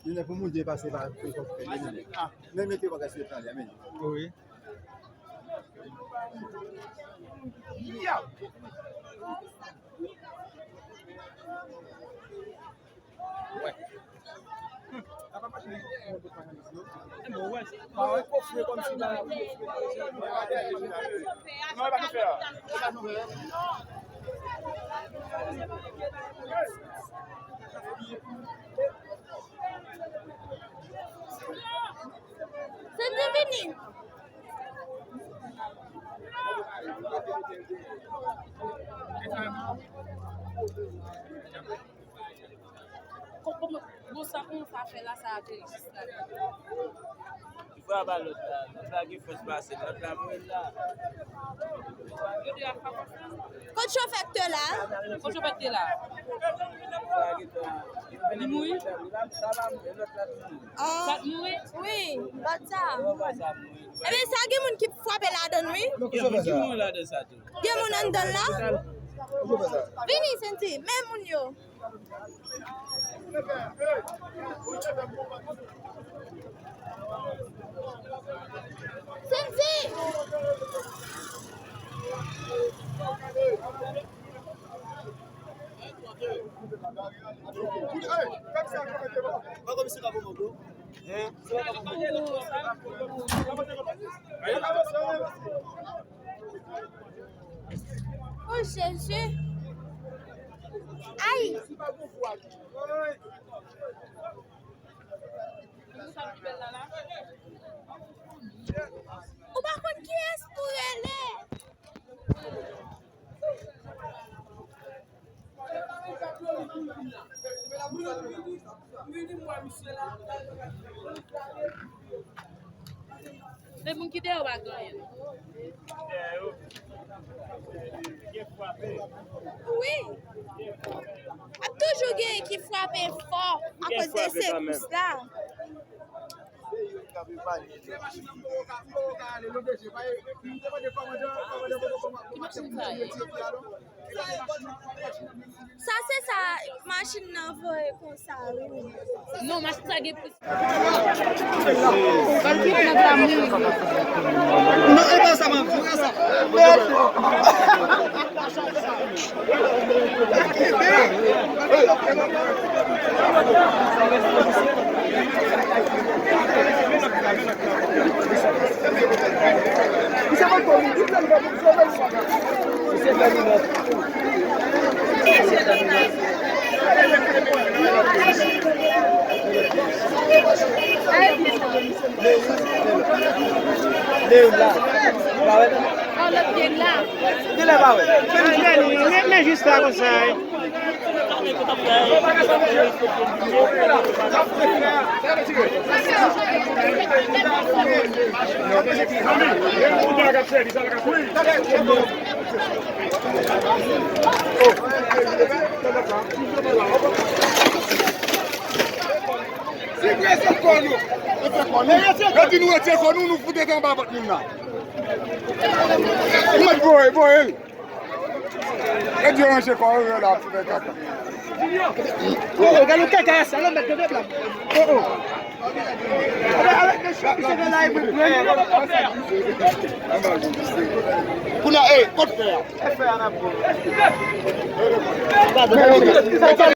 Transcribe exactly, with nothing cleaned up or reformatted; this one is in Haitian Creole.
Li lè pou moun Dye pase pa pou kòk fè li menm. Ah, men mete bagay sou ekran li a, men. Wi. Senti vini. Bon, sa kòman sa fè la, sa ateri jis la. Li frape a lòt la, lòt la gen fòs pase, lòt la mouri la. Kot chofè k te la? Kot chofè k te la? Li mouri? Sa mouri? Wi, bat sa. Ebyen, sa gen moun ki frape ladan l, wi. Gen moun ki mouri ladan sa tou. Gen moun anndan l la? Vini, Senti, men moun yo. Senti! Oh, Jezi! Ay! Ou pa konn kiyès pou rele? Se moun ki deyò pa gen anyen. Wi. Ap toujou gen ki frape fò akoz de sekous la. Ki machin sa ye? Sa se sa machin nan voye konsa, wi. Non, machin sa gen plis. Non, e pa sa, man. Leyoun la. Pa wè? An lòt gen la. Gen lè pa wè. Men, men, men, men jis la konsa. Yo di nou retire kò nou, nou fout anba vant moun nan. Ou mèt voye, voye l. Yo di yo ranje kò yo, yo la ap fè kaka. Oh, oh, gade yon kaka sa, lè mèt de pla. Oh, oh. Kounye a, eh, kot fè a? Fè a n ap bon. Sa